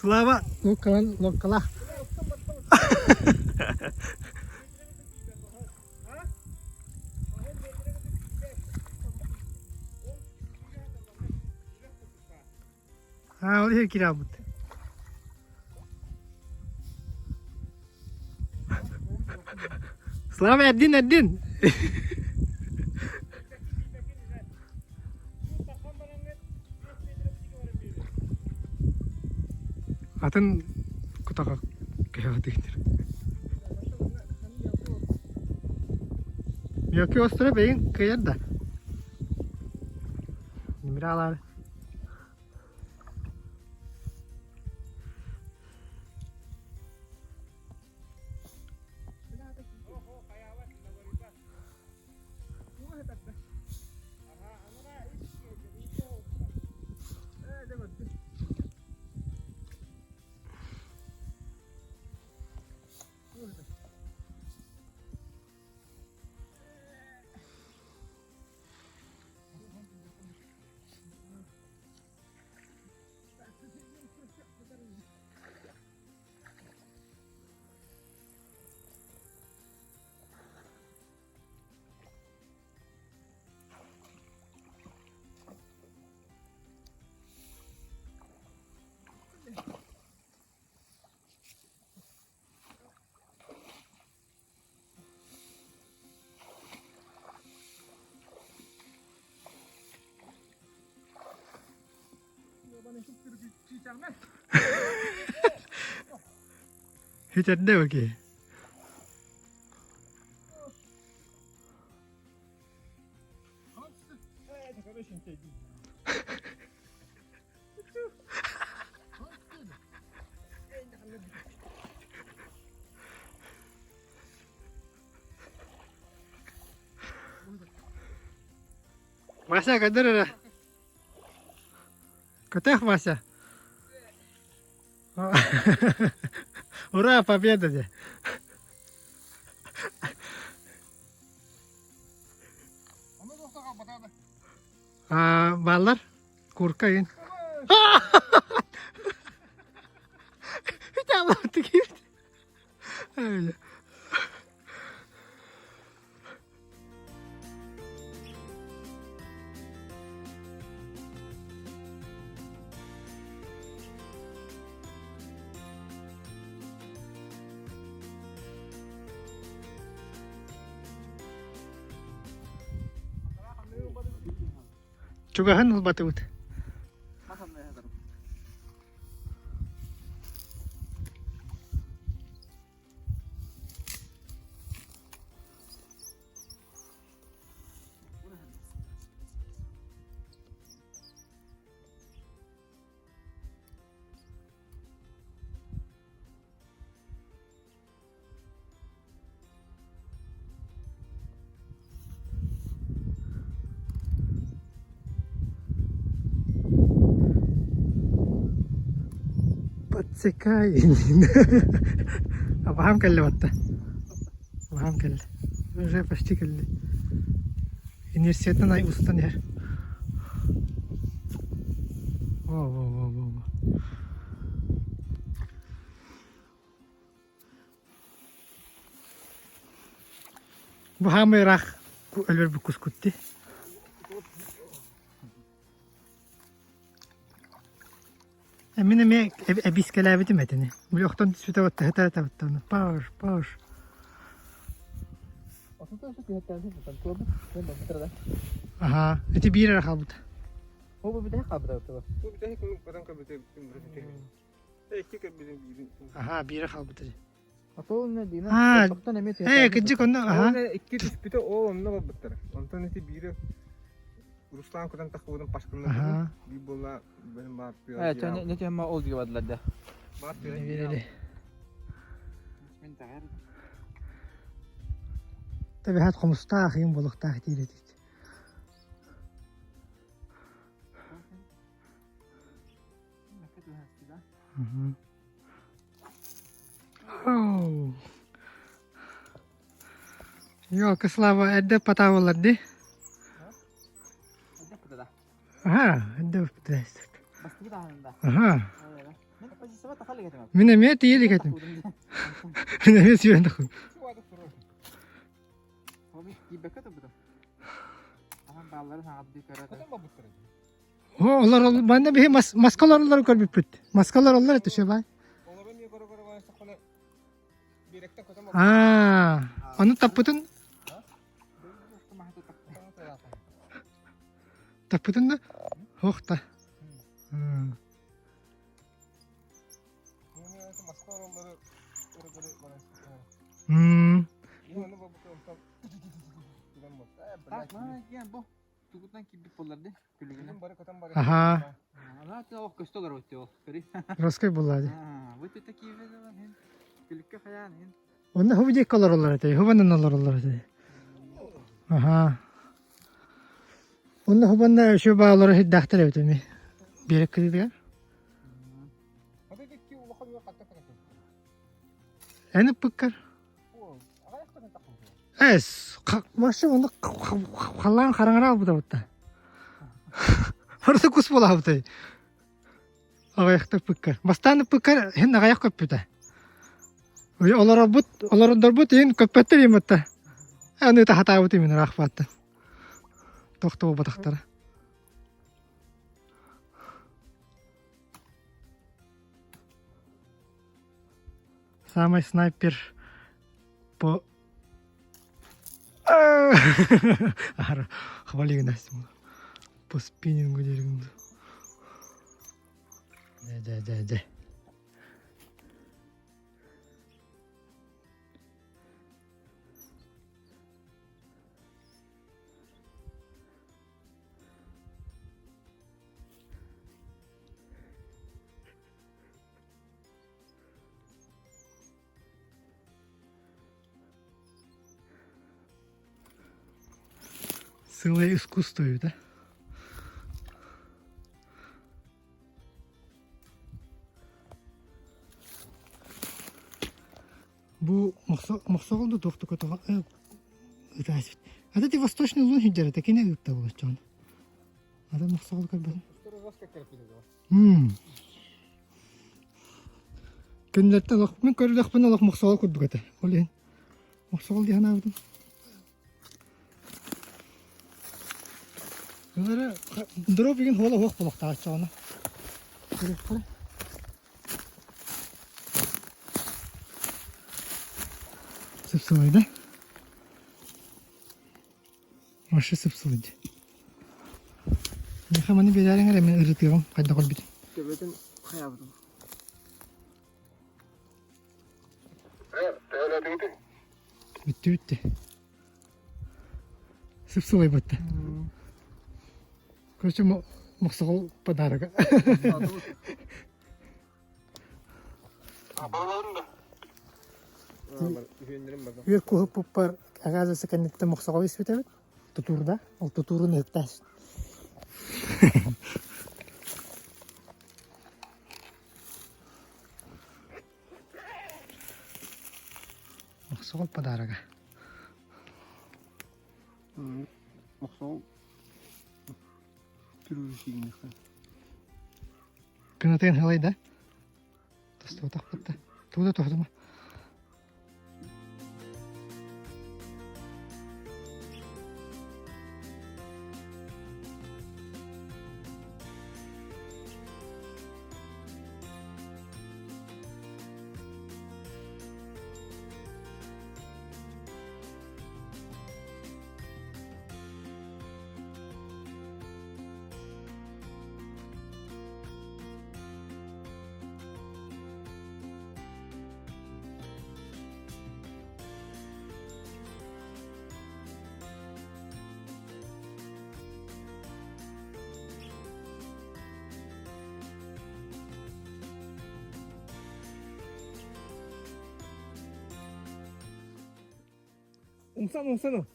Слава луоккалан луоккалаах. Аа, ол иһин киирэ Слава эрдин эрдин! Атын кутаҕа кэһэҕитигитир. Мөкү остура бэйин кыайар да. Нэмирэ Сүтэрдэ бу киһи. Вася, кадыр эрэ. Көтөх, Вася. Ура, победа де. Бааллар курка игин. Чугаһын ылбатыбыт. Подсекай. Абаһам кэллэ батта. Абаһам кэллэ. Уже почти кэллэ. Университеттан ай устан иһэр. Во, во, во, во, во. Бу хаамай ыраах өлөрбүт кускут дии. Мин эмиэ эбиискэлээбитим этини. Били охтон түспүтэ батта хата паш паш. Аха, ити биир эрэ хаалбыта. Аха, биирэ хаалбыта. Аа, ээ, кырдьык онно, аха. Икки түспүтэ ол онно барбыттара. Онтон ити биирэ Руслан кутан таххыбытын пашканна биир буолла бэлим баар Э, не тема ол диге бардылар да. Бар Биэрэли. Табиһат хомустаах иин болуктаах диир этит. Ёлка Слава эрдэ потаабылар дии. Аха, эрдэ. Аха. Мин эмиэ тиийэ илик этим. Мин эмиэ сүүрэн тахым. О, олор манна биһи маска олороллору көрбүппүт. Маска олороллор этэ шебай. Аа, ону таппытын таппытын да ох та. Мм. Аха. Роской булла ди. Онно хубу диэки олороллор этэ, хубанан олороллор этэ. Аха. Онно хубанна еще баалары хиддаахтар эбит эми. Биэрек кырыытыгар. Эн ыппыккар. Эс, вообще онно халлаан хараҥара албыта бутта. Барыта кус буолаабытай. Аҕыйахта ыппыккар. Бастаан ыппыккар иһин аҕыйах көппүтэ. Олоробут, олордорбут иһин көппөттөр иһин бутта. Аны тахатаабыт имин ыраахпааттан. Тохтобобатахтара. Самый снайпер по Хвалигна по спиннингу дерегин. Дэ, дэ, дэ, дэ. Целое искусство, да? Бу мохсоҕол да туох да ытаасыт. А ты восточный лун сылдьар этэ кини ыытта булаччаҕын. Ата мохсоҕол көрбөтүм. Күннэртэн олох мин көрдөхпүнэ олох мохсоҕол курдук этэ. Ол иһин мохсоҕол дии санаабытым. Ылары дроп игин хуола хуох болохтааччаҕына. Көрүөххэ. Сыпсылайда. Вообще сыпсылыйда. Миэхэ маны биэрээриҥ эрэ мин ырытыаҕым хайдах өлбүтүн. Төбөтүн хайаабытым. Бүттү бүттү. Сыпсылай бутта. Короче, мохсоҕол подарок. Үөр куһуппуппар оказывается кэнниттэн мохсоҕол испитэбит. Тутуурда. Ол тутуурун ыһыктаас. Мохсоҕол подарога. Мохсоҕол түрүүсииҥнэххэ. Кынатын халай да? Тостуотахпыт да. Тугу да тоһутума. Умсан умсан.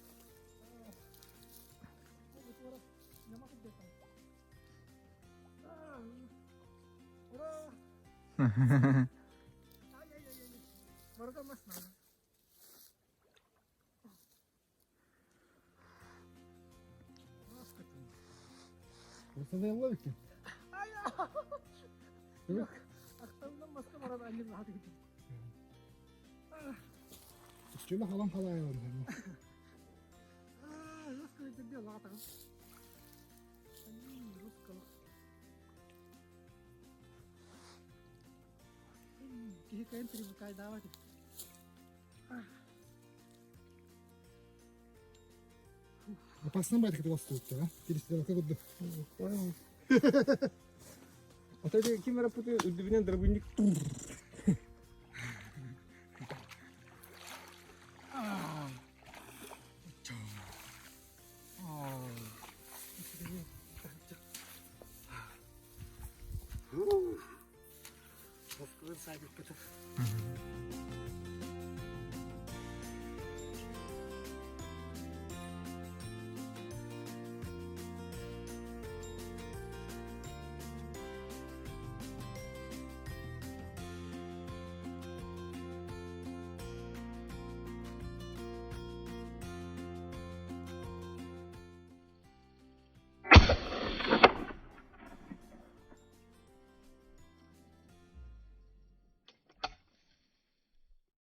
Ахталынан маска баран анньым аһаты китим. Чүлэ халан халаайалар. Киһи кыайан привыкайдаабат. Опасно байтык бастыбыттар, а? Перестрелка курдук. Ото ким эрэ путы үрдүбүнэн дробунник Москвын садик пытык.